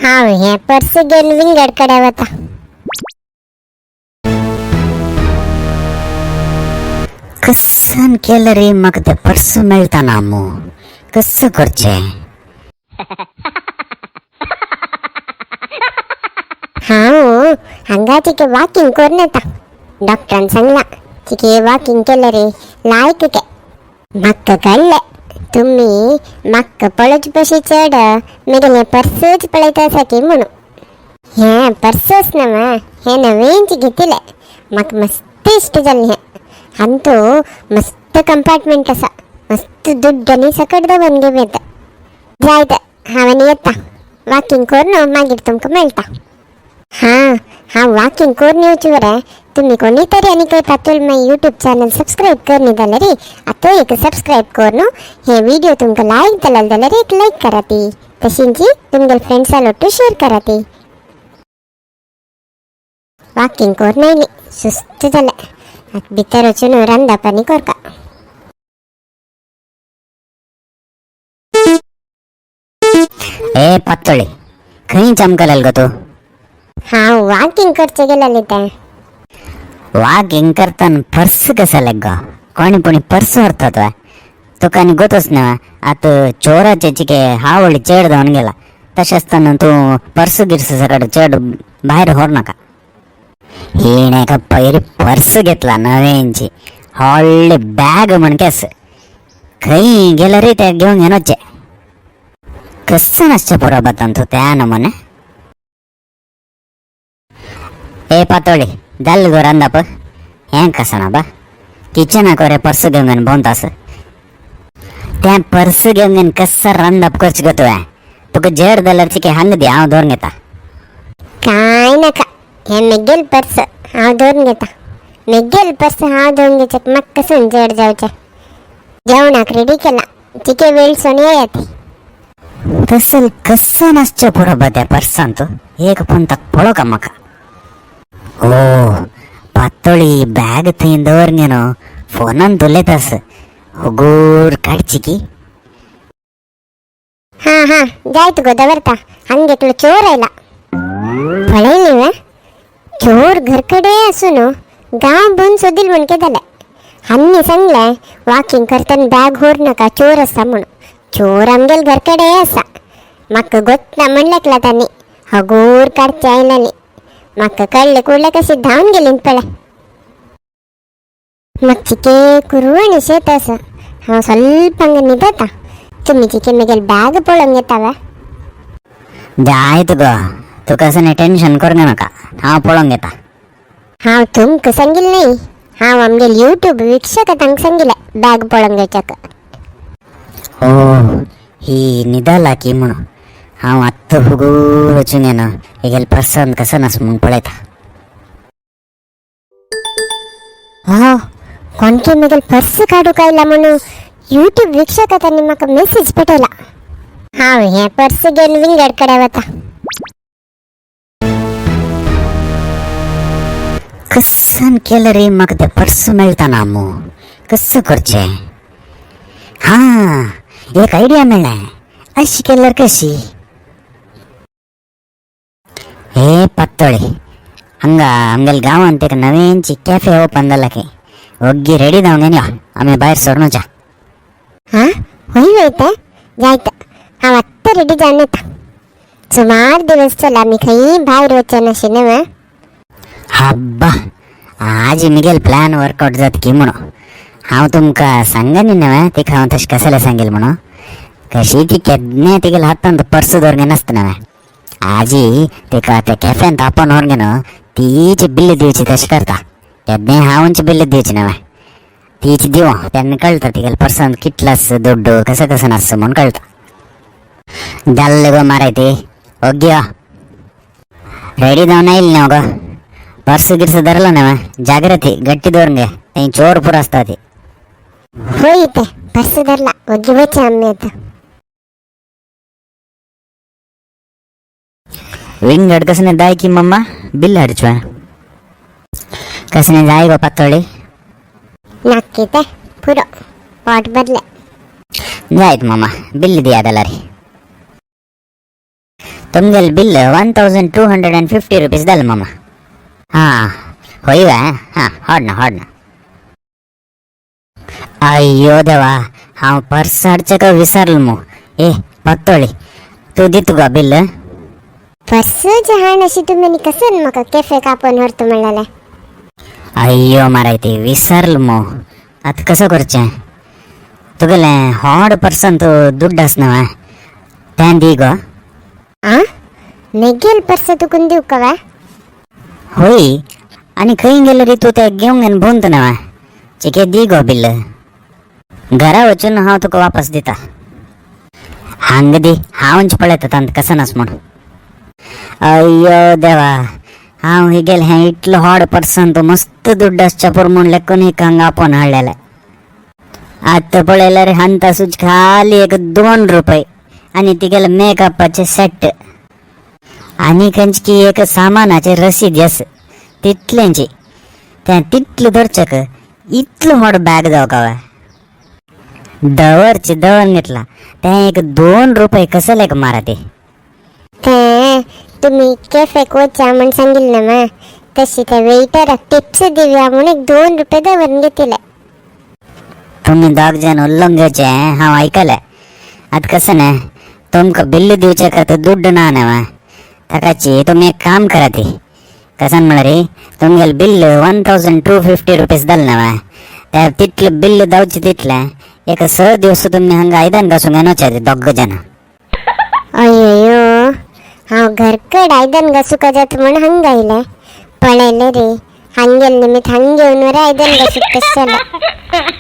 हांव हें पर्स घेवन विंगड कडेन वता. कसन केलं रे म्हाका तें पर्स मेळटा ना मू, कसं करचें? हांव हांगा चिके वॉकिंग करून येता. डॉक्टरान सांगला चिके वॉकिंग केलं रे लायक के. म्हाका कळ्ळें तुमी म्हाका पळोवचे पशी चड मेगेलें पर्सूच पळयता आसा की म्हणून. हें पर्सच न्हय, हें नवेंच घेतिलें. म्हाका मस्त इश्ट जालें हें. अंतू मस्त कंपार्टमेंट आसा, मस्त दुड्ड आनी सकट दवरून घेवं येता. जायत हांवें येता वॉकिंग करून, मागीर तुमकां मेळटा. हां हांव वॉकिंग करून येवचे बरें तुमी कोणी तरी आनी पातूल माय यूट्यूब चॅनल सबस्क्रायब करनी जाल्यार आतां एक सबस्क्रायब करून हे व्हिडिओ तुमकां लायक जाल्यार जाल्यार एक लायक करा ती, तशींची तुमगेले फ्रेंड्सा लोटू शेअर करा ती. वॉकिंग करून आयली, सुस्त जालें. आतां भितर वचून रांदप आनी करपा. ए पातोळी, खंय चमकलेल गो तूं? हांव वॉकिंग करचें गेलेलें तें. वॉकिंग करताना पर्स कसं गो? कोणी कोणी पर्स व्हरतात वा? तुका आनी गोतच न्हय आतां चोराचे चिके हावळी चड जावन गेला. तशें आसतना तूं पर्स गिर्स सकट चड भायर व्हर नाका. हिणें एका पयर पर्स घेतला नवेंची, व्हडली बॅग म्हण केस खंय गेल्यार रे तें घेवन घेवन वचचें. कसं नासचें पुरो बतान तूं त्या नमुने. ए पातोळी, जालें गो रांदप? हें कसं ना बा, किचनाक रे पर्स घेवन घेवन भोंवतास. तें पर्स घेवन घेवन कसं रांदप करचें गो तुवें? तुका जड जाल्यार चिके हांगा दी, हांव दवरून घेता. कांय नाका, हें मेगेल पर्स हांव दवरून घेता. मेगेल पर्स हांव दवरून घेवचें, म्हाका कसून जड जावचें? जेवणाक रेडी केला, चिके वेळ सोन येयात. तसल कसं नासचें पुरो बा त्या पर्सान तूं एक पंताक पळोवका म्हाका. ओ पातोळी, बॅग थंय दवर न्ही, फोनान उलयतास, हुगूर काडची की. हां हां जायत गो, दवरता. हांगा एकलो चोर आयला पळयली वे. चोर घरकडे आसून गांव भरून सोदील म्हणके जालें. हांणी सांगलें वॉकिंग करतना बॅग व्हर नाका, चोर आसा म्हणून. चोर आमगेल घरकडे आसा. म्हाका गोत ना म्हणलेकला तांणी हगूर काडचें आयल्यानी. म्हाका कळ्ळें कुडलें कशी धांवन गेली पळय. म्हाका चिके कुरवण शेत आसा, हांव ಸ್ವಲ್ಪ हांगा न्हिदता. तुमी चिके म्हगेल बॅग पळोवंक येता वे? जायत गो, तुका असं टेन्शन करूंक नाका, हांव पळोवंक घेता. हांव तुमकां सांगिल्लें न्हय, हांव आमगेल यूट्यूब वीक्षक तांकां सांगिल्लें बॅग पळोवंक घेवच्याक. ओ ही निदाला की म्हणून हांव आत्तां हुगूर वचून येना हेगेल पर्सन कसं नास म्हणून पळयता. हो कोणके म्हगेल पर्स काडूंक आयला म्हणून यूट्यूब वीक्षक तांणी म्हाका मेसेज पाठयला. हांव हें पर्स घेवन विंगड कडेन वता. कसन केलं रे म्हाका तें पर्स मेळटा ना मू, कसं करचें? हां, एक आयडिया मेळ्ळें. अशी केल्यार कशी? हे पातोळी, हांगा आमगेल्या गांवांत एक नवीनची कॅफे ओपन जाला की, ओग्गी रेडी जावन घेवन यो, आमी भायर सरून वच्या. हां खंय वयता? जायत, हांव आत्तां रेडी जावन येता. सुमार दिवस चल आमी खंय भायर वचचे नाशिल्ले न्हय. हब्बा, आज मिगेल प्लॅन वर्कआउट जात की म्हणून हांव तुमकां सांगनी न्हय. तिका हांव तशें कसलें सांगेल म्हणून कशी ती केन्नाय तिगेल्या हातांत पर्स दवरून नासता न्हय. आजी तिका त्या कॅफेंत आपोवन व्हरून न्हू तीच बिल्ल दिवची तशें करता. केन्नाय हांवूच बिल्ल दिवची न्हय, तीच दिवं. तेन्ना कळटा तिगेल्या पर्सान कितलो आसा दुड्डू, कसो कसो नासता म्हणून कळटा. जाल्लें गो माराय ती. ओग्गी यो, रेडी जावन आयली न्हू गो? पर्स गिर्स धरला न्हय? जाग्रती गट्टी दवरून घे, थंय चोर पुरो आसता ती. होय ते पर्स धरला, ओग्गी वचया आमी आतां. विंगड कसने दाय की मम्मा बिल हाडचें कसने जाय गो पातोळी? नक्की ते पुरो, पोट भरलें. जायत मम्मा, बिल दिया जाल्यार. तुमगेले बिल 1250 रुपीज जालें मामा. हां होय वे. हां हाड ना हाड ना. अय्यो देवा, हांव पर्स हाडचें काय विसरलो मु. ए पत्तोळी, तूं दी तुका बिल. पर्स जे हाण अशी तुम्ही कसन म्हाका कॅफेक आपोवन व्हरता म्हणलेलें. अय्यो माराय, ती विसरलो मु. आतां कसं करचें? तुगेलें होड पर्सन तूं दुड्ड आस न्हय, तें दी गो. आ, मेगेल पर्स तुकून दिवं का? होय, आनी खंय गेलो रे तूं? तें घेवंक घेवन भोंवता न्हय. चिके दी गो बिल, घरा वचून हांव तुका वापस दिता. हांग दी, हांवच पळयता तांत कसं नास म्हूण. अय्यो देवा, हांव हिगेल हें इतलो होड पर्सन तूं मस्त दुड्ड आसच्या पुरो म्हूण लेखून हिका हांगा आपोवन हाडलेलें. आतां पळयल्यार हांतासूच खाली एक 2 रुपये आनी तिगेले मेकअपाचे सेट आनी खंयची की एक सामानाचे रसीद आस तितलेंची. तें तितलें धरचेक इतलो व्हड बॅग जावं काय दवरचे दवर घेतला तें एक 2 रुपये कसले मारा ते. ते तुम्ही कॅफेक वचा म्हण सांगितलं ना, तशी त्या वेटराक टिप्स दिवया म्हूण एक 2 रुपये दवरून घेतले. तुम्ही दोग जण उल्लोंग घेवचे हांव आयकलें. आतां कसं न्हय, तुमकां बिल्ल दिवचे खातीर दुड्ड ना न्हय, ताकाची तुमी एक काम करा. ती कसन म्हळ्यार तुमगेलें बिल 1250 रुपीज जालें न्हय, ते तितलें बिल्ल जावचें तितलें एक 6 दिवस तुमी हांगा आयदन घासूंक येवचे दोग जाण. अय्यो, हांव घरकड आयदन घासूका जाता म्हूण हांगा आयलें. पळयलें रे, हांगेल निमित्त हांग घेवन रे आयदन घासूक तशें जालें.